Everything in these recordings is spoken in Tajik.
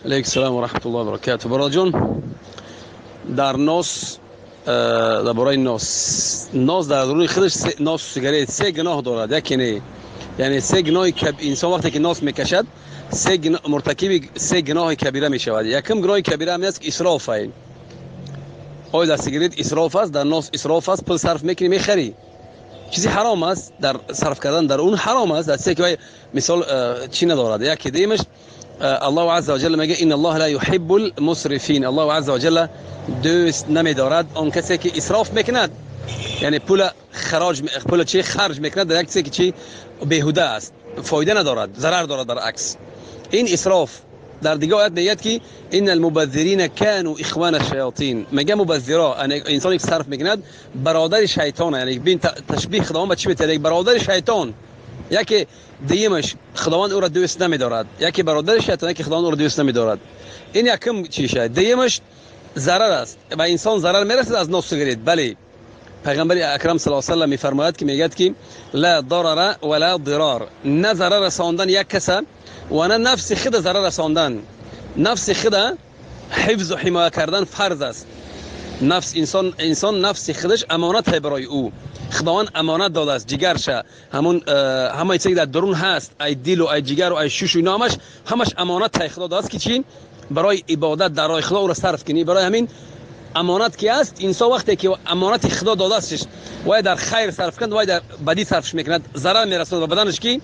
Алейкум салом ва раҳматуллоҳи ва баракатуҳ. Бародарҷон, дар нос, дар бораи нос, нос дар рӯи худаш нос, сигарет се гуноҳ дорад. Яке не, яъне се гуноҳи инсон вақте ки нос мекашад, се муртакиби се гуноҳи кабира мешавад. Якум гуноҳи кабира ҳам аст, ки исроф аст. Оё дар сигарет исроф аст, дар нос исроф аст, пул сарф мекунӣ, мехарӣ, чизи ҳаром аст, дар сарф кардан дар он ҳаром аст, дар чизе ки вай мисол чӣ надорад. Яке дуюмаш, Аллоҳу азза ва ҷалла мегӯяд: инна Аллоҳа ла юҳиббул мусрифин. Аллоҳу азза ва ҷалла дӯст намедорад он касе ки исроф мекунад, яъне пула хароҷ, пула чӣ харҷ мекунад дар як чизе ки чӣ беҳуда аст, фоида надорад, зарар дорад, баръакс ин исроф. Дар дигар оят мегӯяд ки инна алмубаззирина кану ихвана шаятин. Мегӯяд мубаззиро, яъне инсоне ки сарф мекунад, бародари шайтон, яъне бин ташбиҳ Худованд ба чӣ метавад? Бародари шайтон. Яке дуюмаш, Худованд ӯро дӯст намедорад. Яке бародари шайтон, яке Худованд ӯро дӯст намедорад. Ин якум чиша. Дуюмаш зарар аст, ба инсон зарар мерасад аз нос, сигарет. Бале, пайғамбари акрам саллаллоҳу алайҳи васаллам мефармояд ки, мегӯяд ки ла дарара ва ла дирор, на зарар расондан як каса ва на нафси худа зарар расондан. Нафси худа ҳифзу ҳимоя кардан фарз аст. Нафс инсон, инсон нафси худаш амонат барои ӯ Худованд амонат додааст, ҷигарша, ҳамун ҳамаи чизе ки дар дарун ҳаст, ай дилу ай ҷигару ай шушу, ино ҳамаш, ҳамаш амонат тай Худо додааст ки чӣ? Барои ибодат дар роҳи Худо ӯро сарф кунӣ. Барои ҳамин амонат ки аст, инсон вақте ки амонати Худо додаастш, вай дар хайр сарф кунад, вай дар бадӣ сарфш мекунад, зарар мерасонад ба баданаш, ки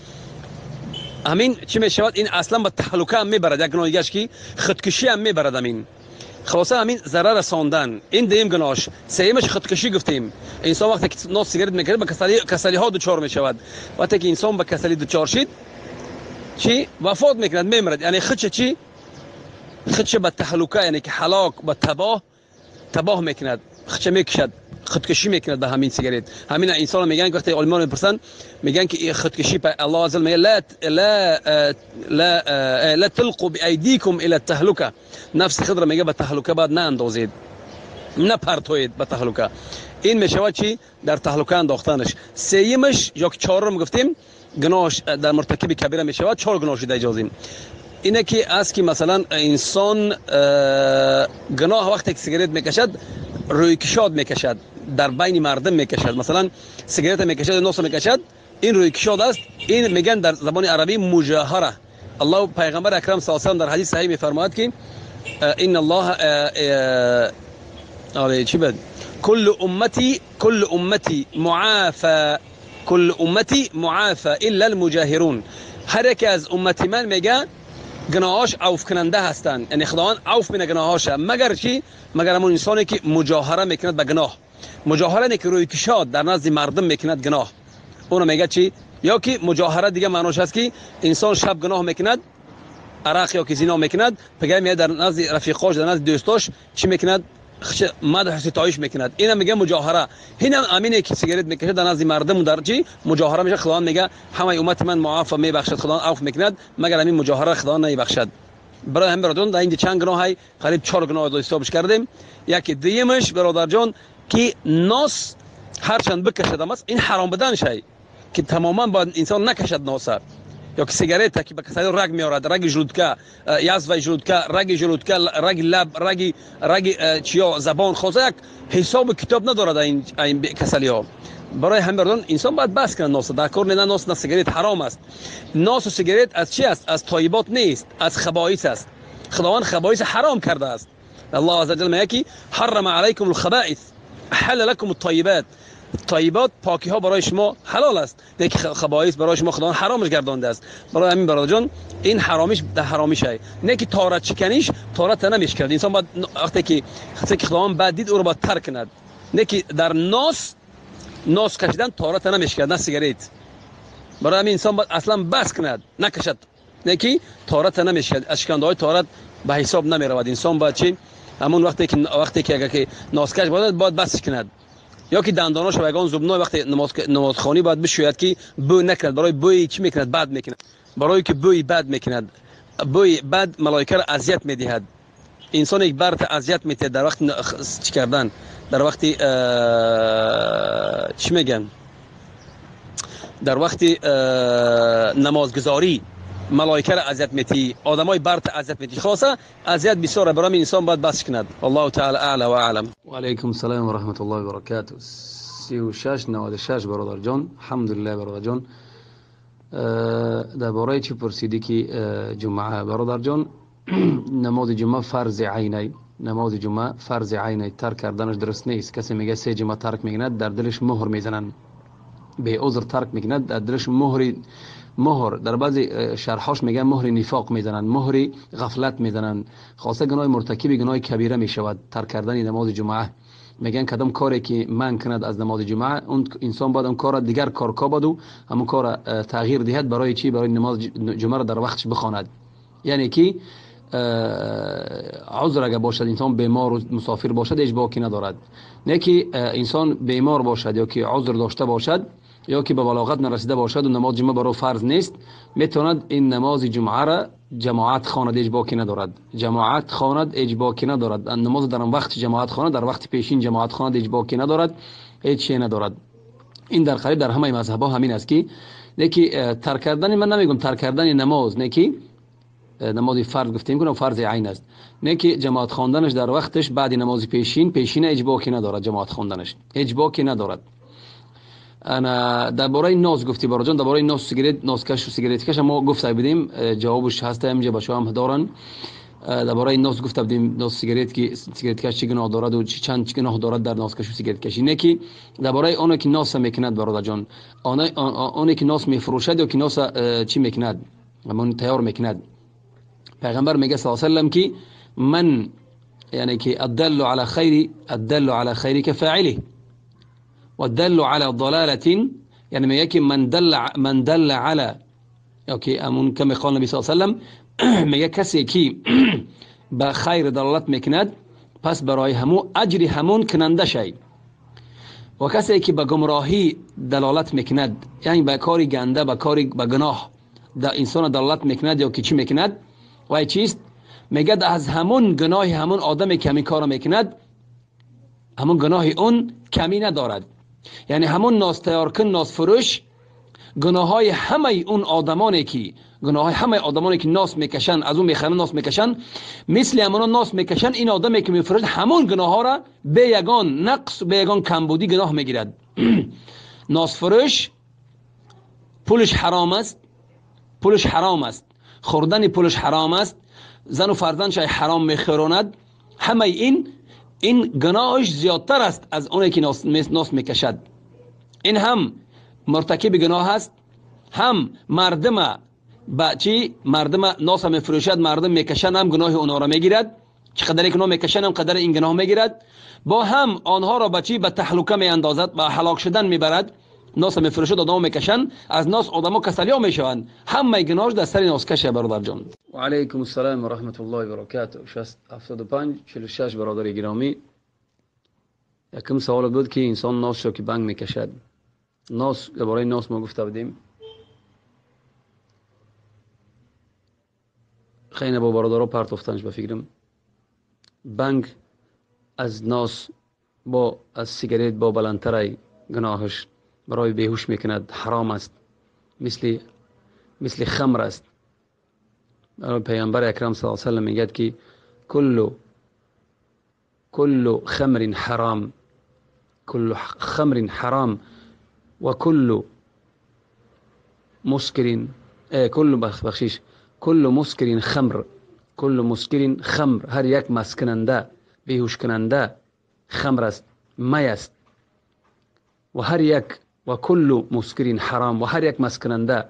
ҳамин чӣ мешавад? Ин аслан ба таҳлука ҳам мебарад. Як гуноҳи дигараш ки худкушӣ ҳам мебарад. Ҳамин хулоса, ҳамин зарар расондан, ин дуюм гуноҳш. Сеюмаш худкушӣ гуфтем. Инсон вақте ки нос, сигарет мекунад, ба касалиҳо дучор мешавад. Вақте ки инсон ба касалӣ дучор шид, чӣ? Вафот мекунад, мемирад. Яъне худша чӣ? Худша ба таҳлука, яъне ки ҳалок, ба табоҳ мекунад, худша мекушад, худкушӣ мекунад ба ҳамин сигарет. Ҳамин инсон мегӯянд, вақте олимон мепурсанд, мегӯянд ки худкушӣ, Аллоҳ азза мегӯяд: ла ла ла ла тулқу биайдикум ила таҳлука. Нафси худро, мегӯяд, ба таҳлука бояд наандозед, напартоед ба таҳлука. Ин мешавад чӣ? Дар таҳлука андохтанаш. Сеюмаш ё ки чорум гуфтем, гуноҳш дар муртакиби кабира мешавад. Чор гуноҳ шуда иҷозим. Ине ки аст ки масалан инсон гуноҳ вақте ки сигарет мекашад, рӯйкишод мекашад, дар байни мардум мекашад. Масалан, сигарета мекашад, носа мекашад, ин рӯйкишод аст. Ин мегӯянд дар забони арабӣ муҷоҳара. Аллоҳ, пайғамбари акрам саллаллоҳу алайҳи васаллам дар ҳадиси саҳиҳ мефармояд ки инна Аллоҳ чӣ бад, куллу уммати, куллу уммати муафа, куллу уммати муафа илла алмуҷоҳирун. Ҳар яке аз уммати ман, мега, гуноҳош авфкунанда ҳастанд, яъне Худованд авф мена гуноҳоша, магар чӣ? Магар ҳамон инсоне ки муҷоҳара мекунад ба гуноҳ. Муҷоҳара не ки рӯйкишод дар назди мардум мекунад гуноҳ, ӯро мегӯяд чӣ? Ё ки муҷоҳара дига маънош аст ки инсон шаб гуноҳ мекунад, арақ ё ки зино мекунад, пага меяд дар назди рафиқош, дар назди дӯстош чӣ мекунад? Мадҳу ситоиш мекунад. Ина мега муҷоҳара. Ҳинам амине ки сигарет мекашад дар назди мардум, дар чӣ? Муҷоҳара мешавад. Худованд мега ҳамаи уммати ман муаффа, мебахшад, Худованд авф мекунад, магар ҳамин муҷоҳара Худованд намебахшад. Барои ҳамин, бародарон, дар инҷа чанд гуноҳай? Қариб чор гуноҳ ҳисобш кардем. Яке дуюмаш, бародарҷон, ки нос ҳарчанд бикашадам аст, ин ҳаром будан шай ки тамоман бояд инсон накашад носа ё ки сигарета, ки ба касали раг меорад, раги желудка, язваи желудка, раги желудка, раги лаб, раги чиё, забон, хулоса як ҳисобу китоб надорад ин касалиҳо. Барои ҳамин, бародарон, инсон бояд бас кунад носа. Дар кор не, на нос, на сигарет ҳаром аст. Носу сигарет аз чи аст? Аз тойибот нест, аз хабоис аст. Худованд хабоис ҳаром кардааст. Аллоҳ азза ҷалла мегӯяд ки ҳаррама алайкум алхабаис, ҳалла лакум аттайибат. Тайибот, покиҳо барои шумо ҳалол аст, лекин хабоис барои шумо Худованд ҳаромаш гардондааст. Барои ҳамин, бародарҷон, ин ҳаромиш дар ҳаромишай, не ки торат чиканиш, тората намешиканад. Инсон бояд вақте ки Худованд бад дид, ӯро бояд тарк кунад, не ки дар нос кашидан тората намешиканад, на сигарет. Барои ҳамин инсон бояд аслан бас кунад, накашад, не ки тората намешиканад, аз шикандаҳои торат ба ҳисоб намеравад. Инсон бояд чӣ? Ҳамон вақте ки агар ки носкаш бошад, бояд басш кунад, ё ки дандоношо ба ягон зубной вақте намозхонӣ бояд бишӯяд, ки бӯй накунад. Барои бӯи чӣ мекунад? Бад мекунад. Барои ки бӯи бад мекунад, бӯи бад малоикаро азият медиҳад. Инсоне барта азият медиҳад дар вақти чӣ кардан, дар вақти чӣ мегӯянд, дар вақти намозгузорӣ. Малоика ро азият метӣ, одамои барт азият метӣ. Хулоса азият бисёр, барои инсон бояд бас кунад. Аллоҳу таъала аъла ва аълам. Ва алайкум салом ва раҳматуллоҳи ва баракатуҳ. 3696 бародарҷон, алҳамдулиллаҳ бародарҷон. Дар бораи чӣ пурсидӣ ки ҷумъа бародарҷон? Намози ҷумъа фарзи айнай, намози ҷумъа фарзи айнай, тарк карданаш дуруст нест. Касе мегӯяд се ҷумъа тарк мекунад, дар дилаш муҳр мезананд. Беузр тарк мекунад, дар дилаш муҳр, дар баъзе шарҳош мегӯянд муҳри нифоқ мезананд, муҳри ғафлат мезананд. Хоса гуноҳи муртакиби гуноҳи кабира мешавад тарк кардани намози ҷумъа. Мегӯянд кадом коре ки манъ кунад аз намози ҷумъа, он инсон бояд он корро дигар кор кобаду ҳамон корро тағйир диҳад. Барои чӣ? Барои намози ҷумъаро дар вақташ бихонад. Яъне ки узр агар бошад, инсон бемор мусофир бошад, ҳеҷ боке надорад. Не ки инсон бемор бошад ё ки узр дошта бошад ё ки ба балоғат нарасида бошад ва намози ҷумъа барои фарз нест, метавонад ин намози ҷумъаро ҷамоат хонад, ҳеҷ боке надорад. Ҷамоат хонад, ҳеҷ боке надорад. Намоз дар он вақт ҷамоат хонад, дар вақти пешин ҷамоат хонад, ҳеҷ боке надорад, ҳеҷ чизе надорад. Ин дар қариб дар ҳамаи мазҳабҳо ҳамин аст ки не ки тарк кардани, ман намегӯям тарк кардани намоз, не ки намози фарз гуфтем ки фарзи айн аст, не ки ҷамоат хонданаш дар вақташ баъди намози пешин, пешина ҳеҷ боке надорад, ҷамоат хонданаш ҳеҷ боке надорад. Ана дар бораи ноз гуфтӣ бароҷон, дар бораи ноз, сигарет, нозкаш ва сигареткаш мо гуфта будем, ҷавобаш ҳаст, инҷа бачаҳо ҳам доранд. Дар бораи ноз гуфта будем, ноз сигарет ки сигареткаш чӣ гуноҳ дорад ва чанд чӣ гуноҳ дорад дар нозкаш ва сигареткашӣ. Не ки дар бораи оне ки ноз мекунад бародарҷон, оне ки ноз мефурӯшад ё ки ноз чӣ мекунад, ҳамон тайёр мекунад. Пайғамбар мегӯяд саллаллоҳу алайҳи васаллам ки ман, яъне ки аддаллу ала хайри, аддаллу ала хайри кафаилиҳ والدل على ضلالة، يعني ما يكن من دل على اوكي امون كما قال النبي صلى الله عليه وسلم ما کسی که به خیر دلالت میکند پس برای همو اجر همون کننده شی، و کسی که به گمراهی دلالت میکند، یعنی به کاری گنده، به کاری به گناه در انسان دلالت میکند یا که چی میکند و چیست، میگه از همون گناه همون آدمی که همین کارو میکند همون گناه اون کمی ندارد. یعنی همون ناز تیار کن، ناز فروش، گناه‌های همه اون آدمانی که گناه‌های همه آدمانی که ناس میکشن، از اون میخرن ناس میکشن، مثل همونا ناس میکشن، این آدمی که میفروشد همون گناه‌ها را به یگان نقص، به یگان کمبودی گناه میگیرد. ناس فروش پولش حرام است، پولش حرام است، خوردن پولش حرام است، زن و فرزندش حرام میخوراند، همه این گناهش زیادتر است از اونی که ناس میکشد. این هم مرتکب گناه است، هم مردم با چی مردم ناس میفروشد، مردم میکشند، هم گناه اونها را میگیرد، چقدر که اونا میکشند هم قدر این گناه میگیرد، با هم آنها را با چی به تهلکه میاندازد، به هلاک شدن میبرد. ناس میفروشد، آدم میکشند، از ناس آدم‌ها کسالیا میشوند، همه گناهش در سر ناس کشه برادر جان. و علیکم السلام و رحمت الله و برکاته. 75 46 برادر گرامی، یکم سوال بود که انسان ناس شو که بنگ میکشد. ناس درباره ناس ما گفته بودیم، خیلی با برادرها پرتافتنش به فکرم. بنگ از ناس با از سیگارت با بلندترای گناهش برای بیهوش میکند، حرام است، مثل خمر است. پیامبر اکرم صلی الله علیه و سلم میگه که کل خمر حرام، کل خمر حرام و کل مسکر، کل بخشش، کل مسکر خمر، کل مسکر خمر، هر یک مسکننده بیهوش کننده خمر است، می است. و هر یک و کل مسکر حرام، و هر یک مسکننده،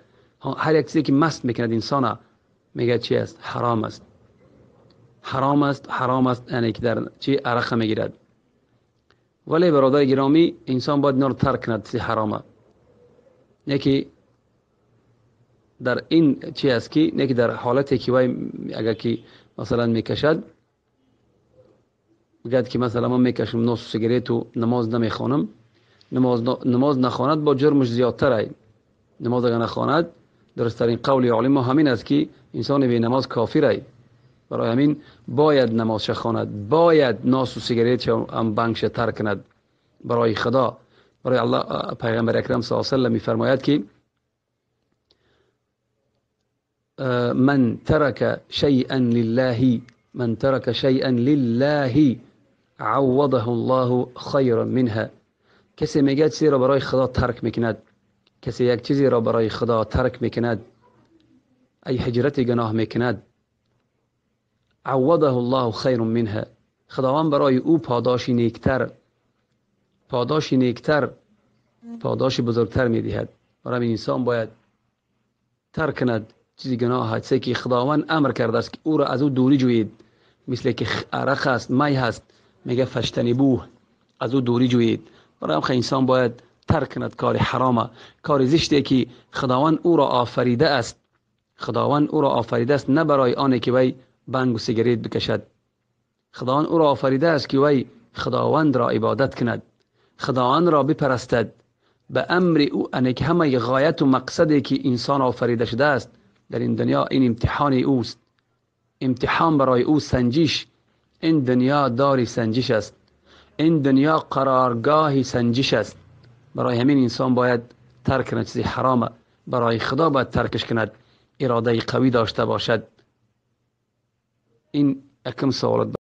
هر یک چیزی که مست میکند انسان، میگه چی است؟ حرام است، حرام است، حرام است، یعنی که در چی عرق میگیرد. ولی برادر گرامی، انسان باید اینا رو ترک کند، چیز حرامه. نه که در این چی است که نه که در حالتی که وای اگر که مثلا میکشد، میگه که مثلا من میکشم نصف سیگارت و نماز نمیخوانم، نماز نخواند با جرمش زیادتر. نماز اگر نخواند، درستترین قول عالم همین است که انسان بی نماز کافر. برای همین باید نماز خواند، باید ناس و سیگارت هم بنگش ترک کند برای خدا، برای الله. پیغمبر اکرم صلی الله علیه و سلم میفرماید که من ترك شيئا لله، من ترك شيئا لله عوضه الله خيرا منها. کسی میگه چیزی را برای خدا ترک میکند، کسی یک چیزی را برای خدا ترک میکند، ای هجرت گناه میکند، عوضه الله خیر منها، خداوند برای او پاداشی نیکتر، پاداشی نیکتر، پاداشی بزرگتر میدهد. برای انسان باید ترک کند چیزی گناه هست که خداوند امر کرده است که او را از او دوری جویید، مثل که عرق است، می هست، میگه فشتنبوه، از او دوری جویید. برای همین انسان باید ترک کند کار حرامه، کار زشتی که خداوند او را آفریده است. خداوند او را آفریده است نه برای آنه که وی بنگ و سیگریت بکشد. خداوند او را آفریده است که وی خداوند را عبادت کند، خداوند را بپرستد به امر او. انه که همه غایت و مقصدی که انسان آفریده شده است در این دنیا، این امتحان اوست، امتحان برای او، سنجش. این دنیا داری سنجش است، این دنیا قرارگاه سنجش است. برای همین انسان باید ترک کند چیزی حرامه، برای خدا باید ترکش کند، اراده قوی داشته باشد. این یکم سوالت.